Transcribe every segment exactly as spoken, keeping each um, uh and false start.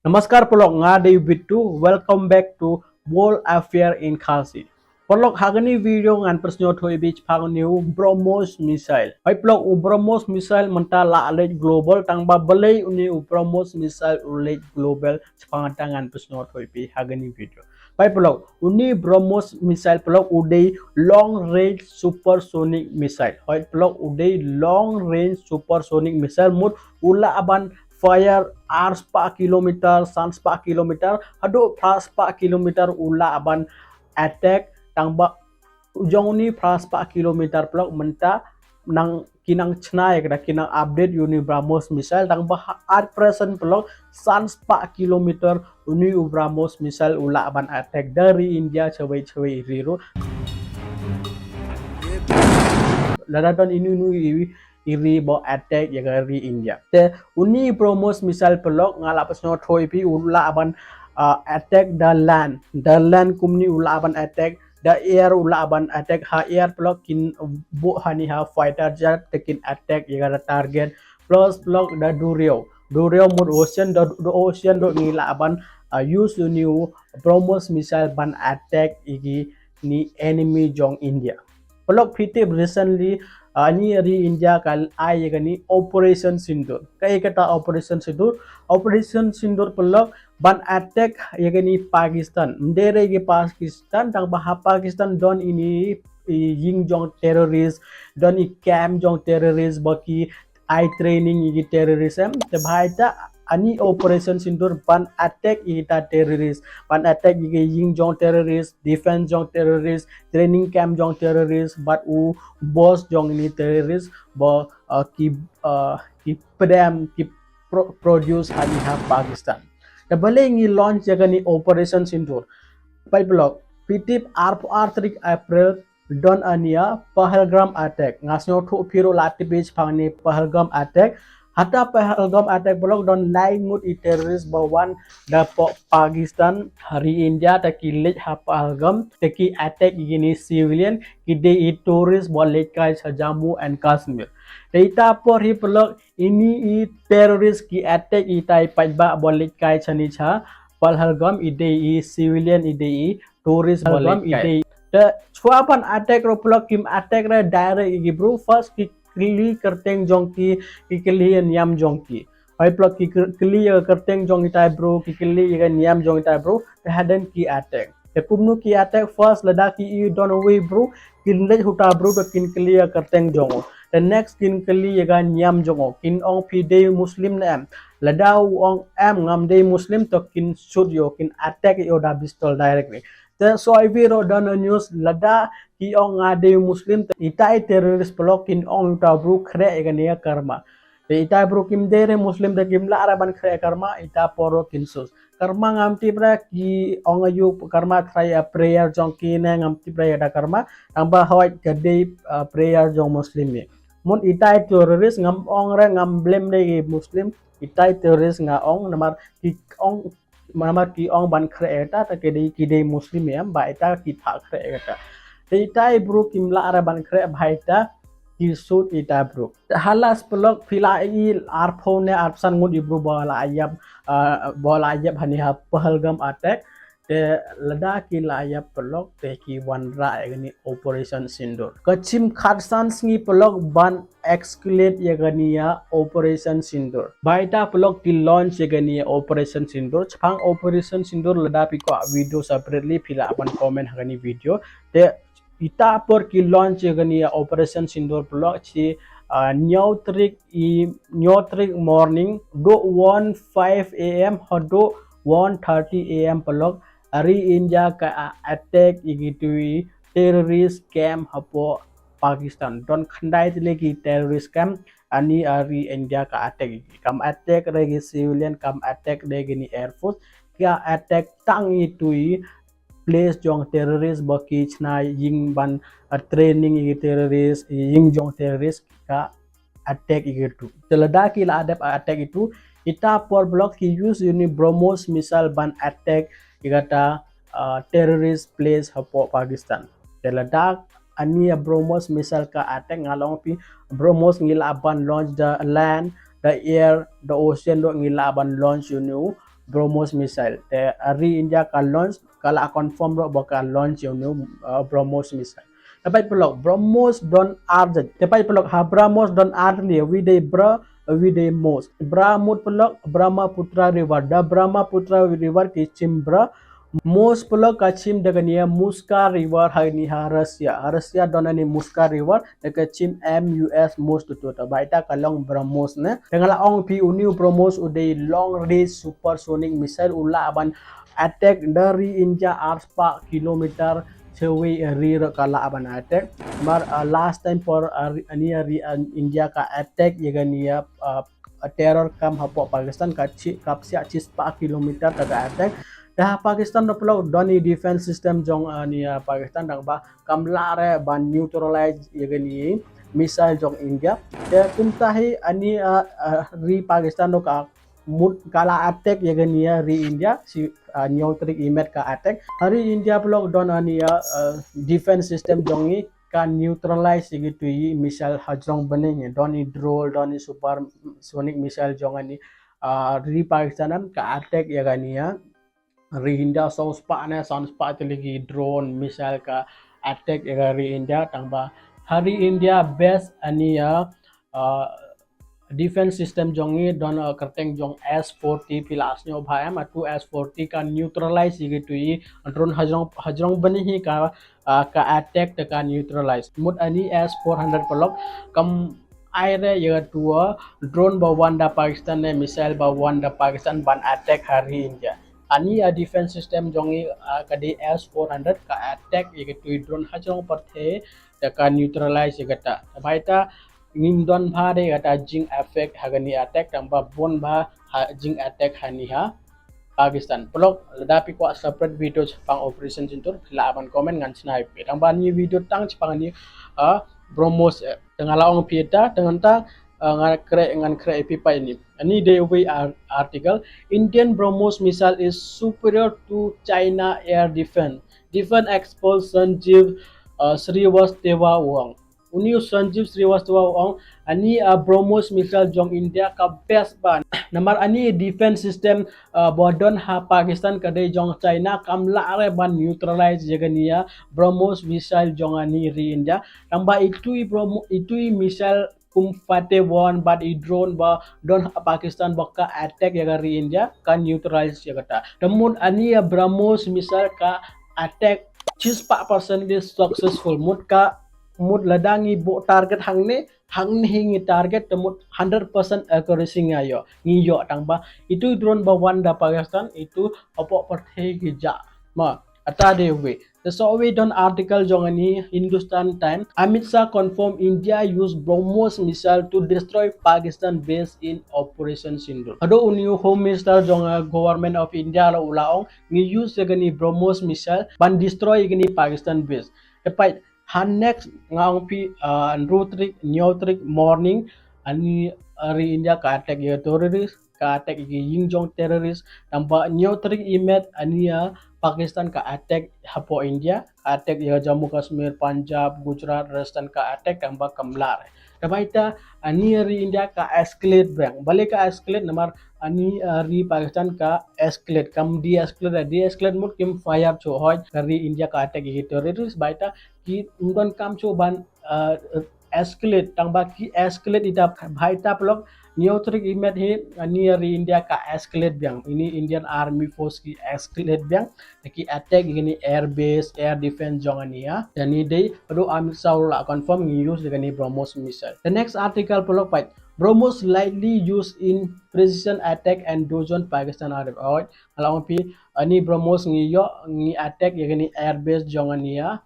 Namaskar paralok, nga dei u Bittu. Welcome back to World Affair in Khasi. Paralok, ha kani video ngan pynsngew thoh ïa phi shaphang une u BrahMos missile. Hoi paralok, u BrahMos missile mynta la leit global, tang ba balei une u BrahMos missile u leit global, shaphang kata ngan pynsngew thoh ïa phi ha kani video. Hoi paralok, une u BrahMos missile paralok u dei long range supersonic missile. Hoi paralok, u dei long range supersonic missile, mut u lah ban fire ar spah kilometer, san spah kilometer, haduh phra spah kilometer u lah ban attack, tang ba u jong une phra spah kilometer paralok mynta nang ki nang chna ïa kata, ki nang update ïa une u BrahMos missile, tang ba ha at present paralok san spah kilometer une u BrahMos missile u lah ban attack da ri India shawei shawei ri ruh. Lada don inu inu i i ri ba attack ïa ka ri India. Te une u BrahMos missile paralok nga la pynsngew thoh ïa phi u lah ban, ah, attack da land. Da land kumne u lah ban attack, da air u lah ban attack. Ha air paralok kin buh hani ha fighter jet te kin attack ïa ka target. Plus paralok da duriaw. Duriaw mut ocean, da, da ocean ruh ngi lah ban, ah, use une u BrahMos missile ban attack ïa kine enemy jong India. Paralok phi tip recently, ah, une ri India ka ai ïa kane Operation Sindoor. Kaei kata Operation Sindoor? Operation Sindoor paralok ban attack ïa kane Pakistan. Ym dei re ïa ka Pakistan, tang ba ha Pakistan don ine i ïing jong terrorist, don i camp jong terrorist ba ki ai training ïa ki terrorism. Te bha ita, une u Operation Sindoor ban attack ïa kita terrorist, ban attack ïa ki ïing jong terrorist, defense jong terrorist, training camp jong terrorist, bad u boss jong ine terrorist ba, uh, ki, uh, ki pdem, ki pro-, produce hani ha Pakistan. Te balei ngi launch ïa kane Operation Sindoor? Hoi paralok, phi tip arphew ar tarik April don ane ïa Pahalgam attack. Nga sngew thoh phi ruh la tip shaphang ine Pahalgam attack. Hata Pahalgam attack paralok don lai ngut i terrorist ba wan da poh Pakistan ha ri India te ki leit ha Pahalgam te ki attack ïa kine civilian, ki dei i tourist ba leit kai sha Jammu and Kashmir. Te ita por hi paralok ine i terrorist ki attack ita i paidbah ba leit kai shane sha Pahalgam, i dei i civilian, i dei i tourist ba leit kai. Te shuwa ban attack ruh paralok kim attack re direct ïa ki bru, first ki kylli kyrteng jong ki, ki kylli ïa niam jong ki. Hoi paralok ki kyr-, kylli ïa ka kyrteng jong itai bru, ki kylli ïa ka niam jong itai bru, te hadien ki attack. Te kumno ki attack? First lada ki ïohi don uwei bru, kin leit ha uta bru te kin kylli ïa ka kyrteng jong u. Te next kin kylli ïa ka niam jong u. Kin ong phi dei Muslim ne em. Lada u ong em ngam dei Muslim te kin shoot ïa u, kin attack ïa u da pistol directly. Te shuwa ïa phi ruh don news lada ki ong nga dei Muslim te itai terrorist paralok kin ong uta bru khreh ïa kane ka karma. Te itai bru kim dei re Muslim te kim lah re ban khreh karma, ita por ruh kin shoot. Karma ngam tip re ki ong aïu karma, trai ïa prayer jong ki ne ngam tip re ïa da karma, tang ba hoi ka dei, uh, prayer jong Muslim ne. Mut itai terrorist ngam ong re, ngam blame re ki Muslim, itai terrorist nga ong namar ki ong, namar ki ong ban khreh ïa kata, te ki dei, ki dei Muslim em, ba ita ki phah khreh ïa kata. Te itai bru kim lah re ban khreh, ba ita ki shoot ita bru. Te ha last paralok phi la ïohi arphew ne arphew san ngut i bru ba la ïap, uh, ba la ïap hani ha Pahalgam attack. Te lada ki la ïap paralok te ki wanrah ïa kane Operation Sindoor. Ka shim khatsan sngi paralok ban escalate ïa kane ïa Operation Sindoor. Ba ita paralok ki launch ïa kane ïa Operation Sindoor. Shaphang Operation Sindoor lada phi kwah video separately phi lah ban comment ha kane video. Te ita por ki launch ïa kane ïa Operation Sindoor paralok shi, ah, hynñiew tarik i, hynñiew tarik morning, duh one five A M haduh one thirty A M paralok, ri India ka a-, attack ïa kitu i terrorist camp hapoh Pakistan. Don khyndai tylli ki terrorist camp, ane ri India ka attack ïa ki. Kam attack re ki civilian, kam attack re kine air force, ka attack tang itu i place jong terrorist ba ki shna ïing ban, uh, training ïa ki terrorist, ïing jong terrorist ka attack ïa kitu. Te lada ki la dep attack itu, ita por paralok ki use ïa une BrahMos missile ban attack ïa kata, uh, terrorist place hapoh Pakistan. Te lada ane ïa BrahMos missile ka attack, nga la ong phi BrahMos ngi lah ban launch da land, da air, da ocean ruh ngi lah ban launch ïa une u BrahMos missile. Te, uh, ri India ka launch, ka la confirm ruh ba ka launch ïa une u, uh, BrahMos missile. Te peit paralok, BrahMos don ar jait. Te peit paralok, ha BrahMos don ar tylli, wi dei Bra, wi dei Mos. Bra mut paralok, Brahmaputra River. Da Brahmaputra River ki chim Bra. Mos paralok ka chim da kane ïa Muska River ha kane ha Russia. Ha Russia don kane Muska River, da ka chim M U S Mos tu tu. Te ba ita ka long BrahMos ne. Te nga la ong phi une u BrahMos u dei long range supersonic missile, u lah ban attack da ri India ar spah kilometer sha kawei ri ruh ka lah ban attack. Namar, uh, last time por, uh, ri, kane ri, uh, India ka attack ïa kane ïa, uh, terror camp hapoh Pakistan ka chi, ka psiah chi spah kilometer ka, ka attack. Da ha Pakistan ruh paralok don i defense system jong, uh, kane, uh, Pakistan, tang ba kam lah re ban neutralize ïa kane missile jong India. Te kumta hi kane, uh, uh, ri Pakistan ruh ka mut ka la attack ïa kane ïa ri India, shi, uh, hynñiew tarik i miet ka attack. Ha ri India paralok don kane ïa, uh, defense system jong ngi ka neutralize ïa kitu i missile hajrong bneng ïa. Don i drone, don i supersonic missile jong kane, uh, ri Pakistan, em, ka attack ïa kane ïa ri India, saw spah ne san spah tylli ki drone missile ka attack ïa ka ri India, tang ba ha ri India base kane ïa, uh, defense system jong ngi don, uh, kyrteng jong S forty, phi la sngewbha em, atu S forty ka neutralize ïa kitu i drone hajrong, hajrong bneng hi ka, uh, ka attack te ka neutralize. Mut kane S four hundred paralok kam ai re ïa katu, uh, drone ba wan da Pakistan ne missile ba wan da Pakistan ban attack ha ri India. Kane ïa defense system jong ngi, uh, ka dei S four hundred ka attack ïa kitu i drone hajrong pyrthei te ka neutralize ïa kata. Te ba ita ngim don bha de kata jing effect ha kane attack, tang ba bun bha ha jing attack ha kane ha Pakistan. Paralok, lada phi kwah separate video shaphang Operation Sindoor, phi lah ban comment, ngan shna ïa phi. Tang ba kane video tang shaphang kane, uh, BrahMos, eh, te nga la ong phi ita, te ngan ta, uh, ngan khreh, ngan khreh ïa phi pat ine. Kane dei uwei ar-, article, Indian BrahMos missile is superior to China air defense. Defense expert Sanjeev, uh, Srivastava u ong. Une u Sanjeev Srivastava u ong, kane, uh, BrahMos missile jong India ka best bha. Namar kane defense system, uh, ba don ha Pakistan ka dei jong China, kam lah re ban neutralize ïa kane ïa BrahMos missile jong kane ri India. Tang ba itu i BrahMo-, itu i missile kum Fateh one bad i drone ba don ha Pakistan ba ka attack ïa ka ri India, ka neutralize ïa kata. Te mut kane ïa BrahMos missile ka attack chi spah percent de successful. Mut ka, mut lada ngi buh target hangne, hangne hi ngi target, te mut hundred percent accuracy nga ïoh, ngi ïoh, tang ba itu i drone ba wan da Pakistan, itu hapoh pyrthei ki jah. Ma, kata dei uwei. Te sa uwei don article jong kane Hindustan Times, Amit Shah confirm India use BrahMos missile to destroy Pakistan base in Operation Sindoor. Haduh une u Home Minister jong, uh, Government of India la u la ong, ngi use ïa kane BrahMos missile ban destroy ïa kane Pakistan base. Te peit, ha next nga ong phi, uh, hynriew tarik, hynñiew tarik morning, kane, uh, ri India ka attack ïa terrorist, ka attack ïa ki ïing jong terrorist, tang ba hynñiew tarik i miet kane ïa Pakistan ka attack hapoh India, ka attack ïa Jammu Kashmir, Punjab, Gujarat, Rajasthan ka attack, tang ba kam lah re. Te ba ita, kane ïa ri India ka escalate biang. Balei ka escalate? Namar kane, uh, ri Pakistan ka escalate, kam de-escalate, de-escalate mut kim fire shuh, hooid ka ri India ka attack ïa ki terrorist, ba ita kim donkam shuh ban, uh, escalate, tang ba ki escalate ita, ba ita paralok, hynñiew tarik i miet hi, kane ïa ri India ka escalate biang. Ine Indian Army Force ki escalate biang, te ki attack ïa kane air base, air defense jong kane ïa. Te kane dei, haduh Amit Shah u la confirm ngi use ïa kane BrahMos missile. The next article paralok peit, BrahMos likely used in precision attack and dozen Pakistan R F. Hooid, nga la ong phi, kane BrahMos ngi ïoh, ngi attack ïa kane air base jong kane ïa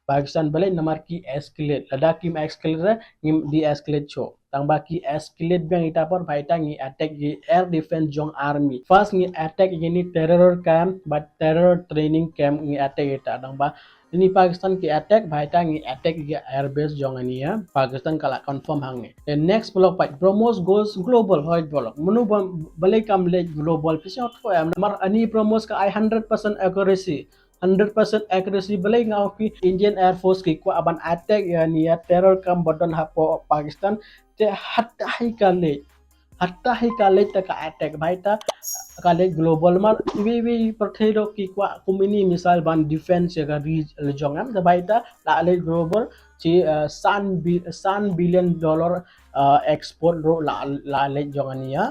Pakistan. Balei? Namar ki escalate. Lada kim escalate re, ngim de-escalate shuh. Tang ba ki escalate biang ita por, ba ita ngi attack ïa ki air defense jong army. First ngi attack ïa kine terror camp, bad terror training camp ngi attack ita. Tang ba kine Pakistan ki attack, ba ita ngi attack ïa ki air base jong kane ïa Pakistan, ka la confirm hangne. Then next paralok peit, BrahMos goes global, hooid paralok. Mano ba, balei kam leit global? Phi sngewthuh em, namar kane BrahMos ka ai hundred percent accuracy. Hundred percent accuracy, balei nga ong phi, Indian Air Force ki kwah ban attack ïa kane ïa terror camp ba don hapoh Pakistan, te hatai ka leit. Hatta hi ka leit da ka attack, bha ita ka leit global, mar iwi iwi pyrthei ruh ki kwah kum ini missile ban defense ïa ka ri la jong em, da bha ita la leit global. Chi uh, san, bi, san billion dollar uh, export ruh la, la leit jong ani ïa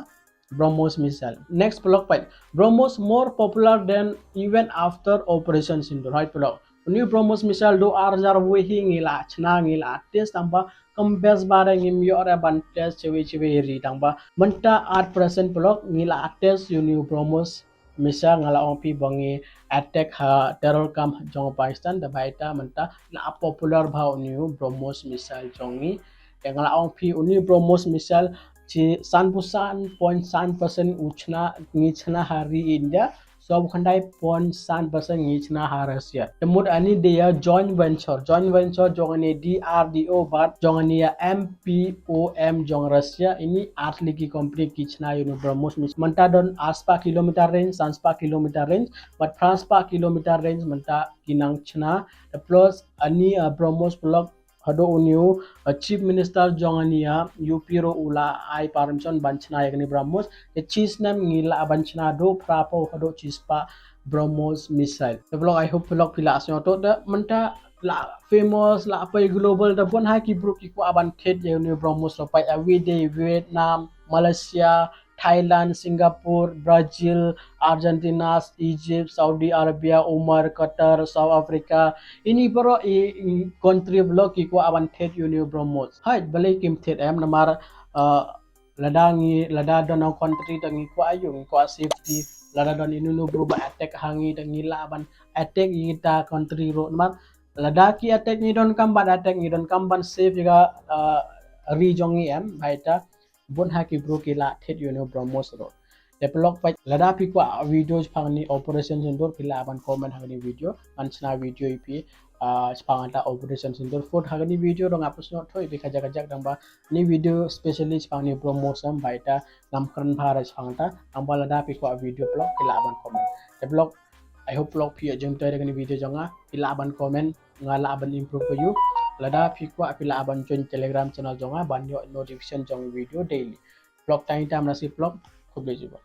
BrahMos missile. Next paralok peit, BrahMos more popular than even after Operation Sindoor. Hoi paralok, uni u BrahMos missile du ar hajar wei hi ngi la chna, ngi la test, tangba kam best ba re ngim ïoh re ban test chewi chewi ri, tangba mynta at present paralok ngi la test uni u BrahMos missile. Nga la ong phi ba ngi attack ha terror camp jong Pakistan, da bha ita mynta la popular bha uni u BrahMos missile jong ngi. Te nga la ong phi uni u BrahMos missile chi sanphew san point san percent u chna, ngi chna ha ri India, sawphew khyndai point san percent ngi chna ha Russia. Te mut ani dei ïa joint venture, joint venture jong ani D R D O bad jong ani ïa M P O M jong Russia. Ini ar tylli ki company ki chna ïa uni u BrahMos missile. Mynta don ar spah kilometer range, san spah kilometer range bad phra spah kilometer range mynta ki nang chna. Te plus ani uh, BrahMos paralok, haduh uni u uh, Chief Minister jong ani ïa U P ruh u la ai permission ban chna ïa kani u BrahMos. Te chi snem ngi lah ban chna haduh phraphew haduh chispah BrahMos missile. Te paralok, I hope paralok phi la sngewthuh. Da mynta la famous, la poi global, da bun ha ki briew ki kwah ban thied ïa uni u BrahMos ruh. Peit, iwi dei Vietnam, Malaysia, Thailand, Singapore, Brazil, Argentina, Egypt, Saudi Arabia, Oman, Qatar, South Africa. Ini baroh i, i country paralok ki kwah ban thied ïa uni u BrahMos. Hooid, balei kim thied em, namar uh, lada ngi, lada don country da ngi kwah ïa u, ngi kwah safety. Lada don ino ino briew ba attack ha ngi da ngi lah ban attack ïa kita country ruh. Namar lada ki attack ngi donkam ban attack, ngi donkam ban save ïa ka uh, ri jong ngi em, bha ita bun ha ki briew ki la thied ïa uni u BrahMos ruh. Te paralok, peit, lada phi kwah video shaphang ani Operation Sindoor, phi lah ban comment ha kani video, ngan shna video ïa phi uh, shaphang kata Operation Sindoor. Food ha kani video ruh nga pynsngewthuh ïa phi kajak kajak, tangba ani video specially shaphang ani u BrahMos em, bha ita ngam kren bha re shaphang kata. Tangba lada phi kwah video paralok, phi lah ban comment. Te paralok, I hope paralok phi ïoh jingmyntoi da kani video jong nga, phi lah ban comment, nga lah ban improve for you. Lada phi kwah, phi lah ban join Telegram channel jong nga ban ïoh notification jong video daily. Paralok, tang ita mynta shi paralok, khublei shibun.